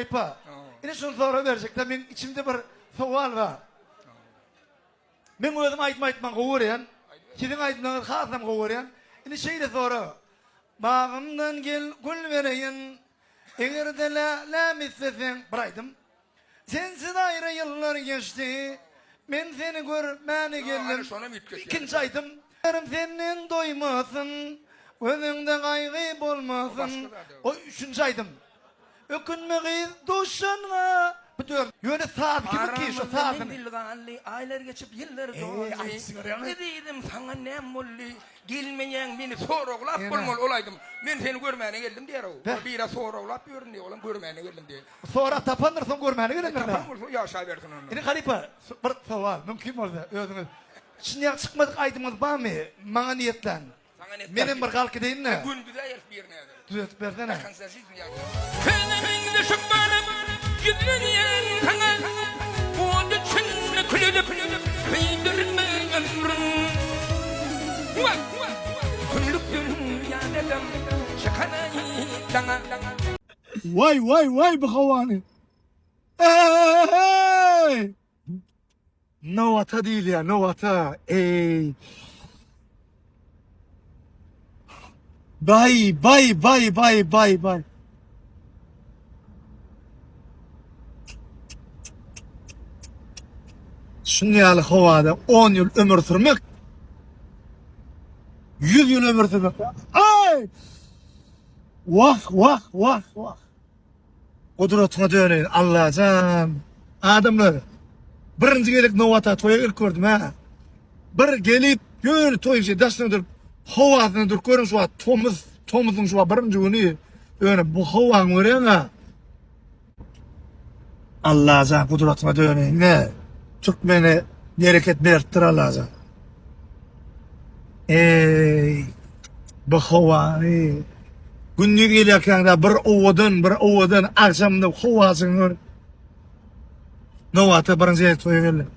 Halypa, ine şuny sorag berjekde meň içimde bir sowal bar. Meň özüm aýdym aýtmagy gowy görýän. Siziň aýdymlaryňyzy hasam gowy görýän. Indi şeýle sorag. Bagymdan gel gül bereýin. Eger-de läläm isleseň bir aýdym. Sensiz aýry ýyllar geçdi. Men seni görmäne geldim. Ikinji aýdym. Gözlerim senden doýmasyn. Gözüňde gaýgy bolmasyn. O üçünji aýdym. Ökünme gyz duşanyňa. Bu dört. Ýöne saz kimiňki şo Aramyzda sazyny. menzil galdy, aýlar geçip ýyllar Eý, doldy. aýtjy görýäňmi? Ezizim saňa näme boldy? Gelmeýäň meni soraglap Ene. bolmaly ol aýdym. Men seni görmäne geldim diýer-ow. Beh. Ol bire soraglap ýörün diýer, olam görmäne geldim diýer. Sorap tapandyr soň görmäne gelendir. Tapan bolsa ýaşabersin onda. Indi halypa bir sowal mümkin bolsa özüňiz şinýaly çykmadyk aýdymyňyz barmy maňa niýetlän. Saňa niýetlän. Menem bir galk edeýin-de. Gündüz-ä eltip birini häzir. Düzetip bersene. Do konca жизни ýazýan. Köne meňzeşip baryp ýüzlenýän saňa Ot içinde kül edip köýdürme ömrüň Wah! Tümlükden ýadadam çykanaý daňa. Waý waý waý bu howany. Eeeeý! Nowata diýilýär, nowata. Eý. Baý, baý, baý, baý, baý, baý. Şuň ýaly howada 10 ýyl ömür sürmek 100 ýyl ömür sürmek. Aý! Wah, wah, wah, wah. Gudratyňa döneýin Allajan. Adamlar birinji gezek nowata toýa gelip gördüm ha. Bir gelip ýöne toýuň şey daşyna durup howasyna durup görüň şu wagt tomus tomusyň şu wagt birinji güni ýöne bu howany görýäň ha. Allajan gudratyňa döneýin ne. Türkmene bereket beripdir Allajan. Eý, bu howany gündiz gelýärkäňde bir owadan, bir owadan agşamda howasyny gör. Nowata birinji gezek toýa geldim.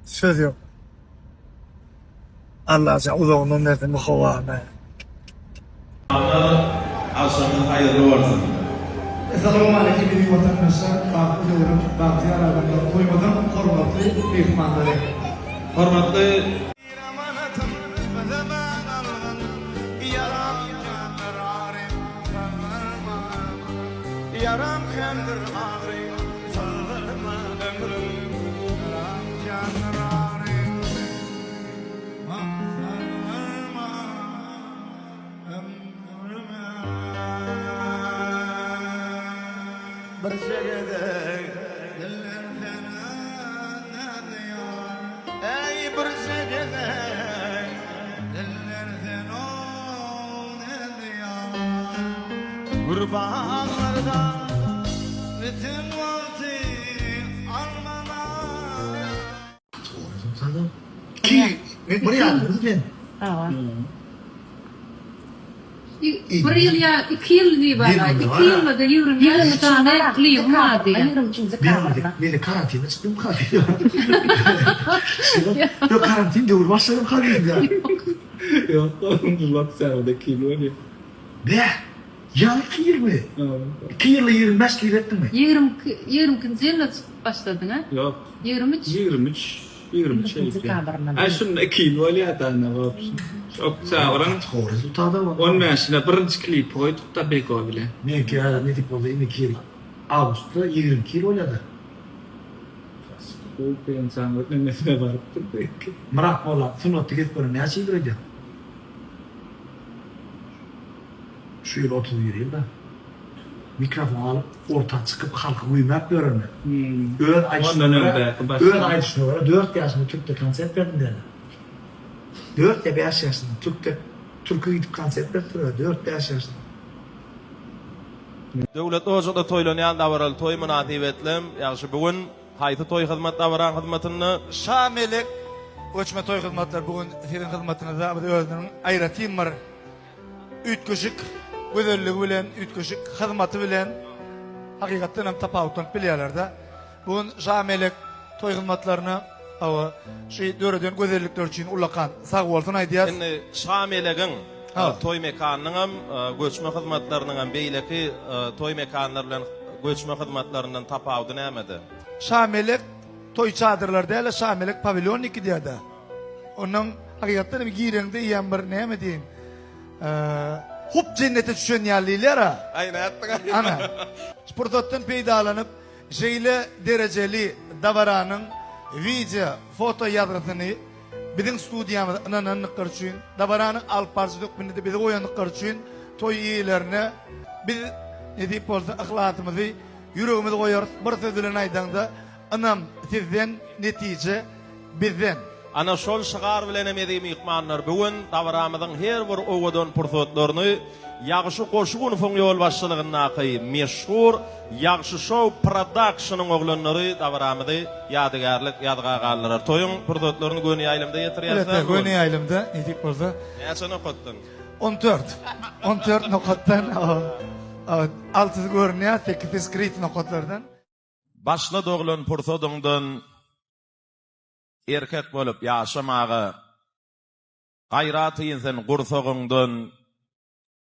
Söz ýok. Allajan uzagyndan bersin bu howany. Agşamyňyz haýyrly bolsun. Essalawmaleýkim eziz watandaşlar, bagtly döwrüň bagtyýar adamlary toýumyzyň hormatly myhmanlary. Hormatly. Birje gezek dillenseňe nädýär Eý birje gezek dillenseňe nädýär Gür baglarda biten wagty almalar. Ki, bir ýalymy sen? Hawa. Bir ýyl ýa iki ýyl diýip ala. Iki ýylda 25 sany klibim bar diýýär. Meni karantinde çykdym karantinde. Ýok karantin döwri başladym karantinde. Ýok, onunjy oktýabrda iki ýyl bolýar. Bäh! Ýaňy iki ýylmy? Iki ýylda 25 klip etdiňmi? 22 22-nji ýylda çykyp başladyň a? Ýok. 23. 23. 23 eýýäm. Aý şunda iki ýyl bolýar da ine wobşem. Şu oktýabryň Gowy rezultada bak. on bäşine birinji klipi goýduk-da Bego bilen. Meňki häzir nesip bolsa indiki ýyl awgustda 22 ýyl bolýar-da. Gowy pensiýaň nemesine barypdyr belki. Myrat molla sungatda gezip gören näçe ýyldyr öýdýäň? Şu ýyl 31 ýylda. Mikrofon alyp orta çykyp halky güýmäp ýörenler. Öz aýdyşyna görä, öz aýdyşyna görä dört ýaşynda türkde konsert berdim diýýärler. Dört ýa bäş ýaşynda türkde türke gidip konsert beripdir özi dört bäş ýaşynda. Döwletli ojakda toýlanýan dabaraly toý mynasybetli ýagşy bu gün haýsy toý hyzmat dabaraň hyzmatynda? Şa Melek göçme toý hyzmatlary bu gün siziň hyzmatyňyzda biz özüniň aýratyn bir üýtgeşik gözelligi bilen, üýtgeşik hyzmaty bilen hakykatdan hem tapawutlanyp bilýärler-de. Bu gün Şa Melek toý hyzmatlaryna hawa, şu döreden gözellikleri üçin ullakan sag bolsun aýdýas. Indi Şa Melegiň toý mekanynyňam, göçme hyzmatlarynyňam beýleki toý mekanlar bilen. göçme hyzmatlaryndan tapawudy nämede? Şamelek toý çadyrlary däl-de, Şamelek pawilýonniki diýýär-dä. Ondan hakykatdan hem gireňde eýýäm bir näme diýeýin, hup jennete düşen ýaly diýilýär-ä. Aý, nätdiň-aý? Ana, şu pursatdan peýdalanyp, şeýle derejeli dabaranyň wideo, foto ýazgysyny biziň studiýamyza ynanandyklary üçin, dabaranyň alyp baryjysy hökmünde-de bizi goýandyklary üçin toý eýelerine biz, nesip bolsa, yhlasymyzy, ýüregimizi goýarys. Bir söz bilen aýdaňda, ynam sizden, netije bizden. Ana şol şygar bilen hem eziz myhmanlar bu gün dabaramyzyň her bir owadan pursatlaryny Ýagşy Goşgunowyň ýolbaşçylygyndaky meşhur Ýagşy Show Production-yň oglanlary dabaramyzy ýadygärlik ýazga galdyrar. Toýuň pursatlaryny göni ýaýlymda ýetirýäris Elbetde, göni ýaýlymda, nesip bolsa. Näçe nokatdan? 14. 14 nokatdan, altysy görünýär, sekizisi skrit nokatlardan. Başla doglan pursadyňdan Erkek bolup ýaşamaga Gaýrat insin gursagyňdan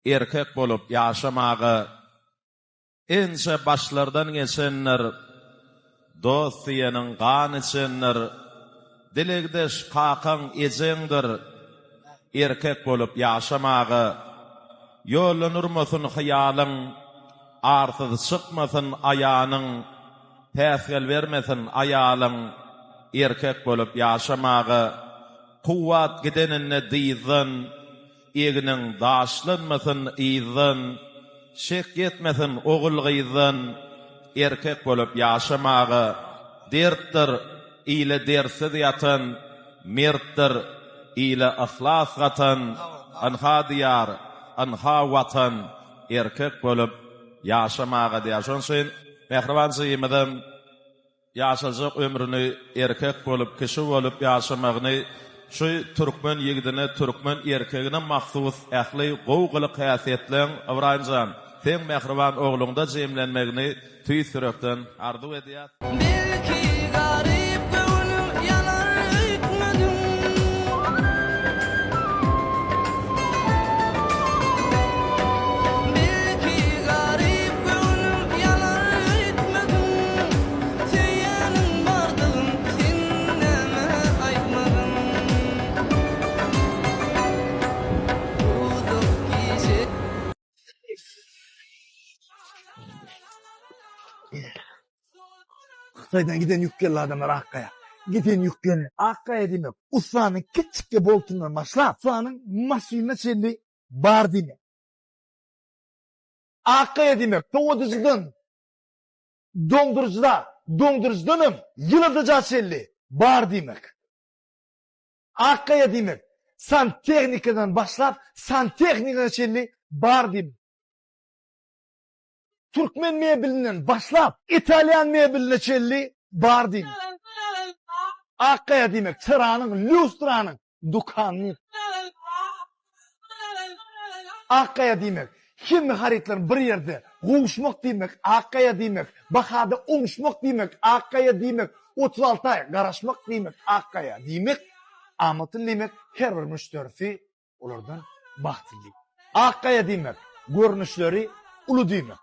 Erkek bolup ýaşamaga Ençe başlardan geçendir Dost diýeniň gan içendir Dilegdeş kakaň ejeňdir Erkek bolup ýaşamaga Ýoldan urmasyn hyýalyň Arsyz çykmasyn aýanyň Päsgel bermesin aýalyň erkek bolup ýaşamaga, Kuwwat gideninde dyzdan, Egniň daşlanmasyn yzdan, Şek ýetmesin ogul-gyzdan, Erkek bolup ýaşamaga. Dertdir, ile dertsiz ýatan, Mertdir, ile yhlas gatan, Ynha Diýar, ynha Watan, Erkek bolup ýaşamaga diýýär. Şonuň üçin mähriban jigimizem ýaşajak ömrüni erkek bolup, kişi bolup ýaşamagyny şu türkmen ýigidine, türkmen erkegine mahsus ähli gowy gylyk-häsiýetleň, Ybraýym jan, seň mähriban ogluňda jemlenmegini tüýs ýürekden arzuw edýäs. Belki garyp göwnüm ýanar öýtmedim. Belki garyp göwnüm ýanar öýtmedim. Söýýäniň bardygyn sen näme aýtmadyň. Uzak gije. Hytaýdan giden ýük geldi adamlar Akgaýa. Giden ýük geldi. Akgaýa diýmek, ussanyň kiçjikje boltundan başlap, ussanyň maşynyna çenli bar diýmek. Akgaýa diýmek, sowadyjydan doňduryjyda, doňduryjydan hem ýyladyja çenli bar diýmek. Akgaýa diýmek, santehnikadan başlap, santehnika çenli bar diýmek. Türkmen mebelinden başlap, italýan mebeline çenli bar diýmek. Akgaýa diýmek, çyranyň, lýustranyň dükany. Akgaýa diýmek, hemme harytlaryň bir ýerde gowuşmak diýmek, Akgaýa diýmek, bahada oňuşmak diýmek, Akgaýa diýmek, 36 aý garaşmak diýmek, Akgaýa diýmek, amatly diýmek, her bir müşderisi Olardan bagtly. Ak gaýa diýmek, görnüşleri uly diýmek.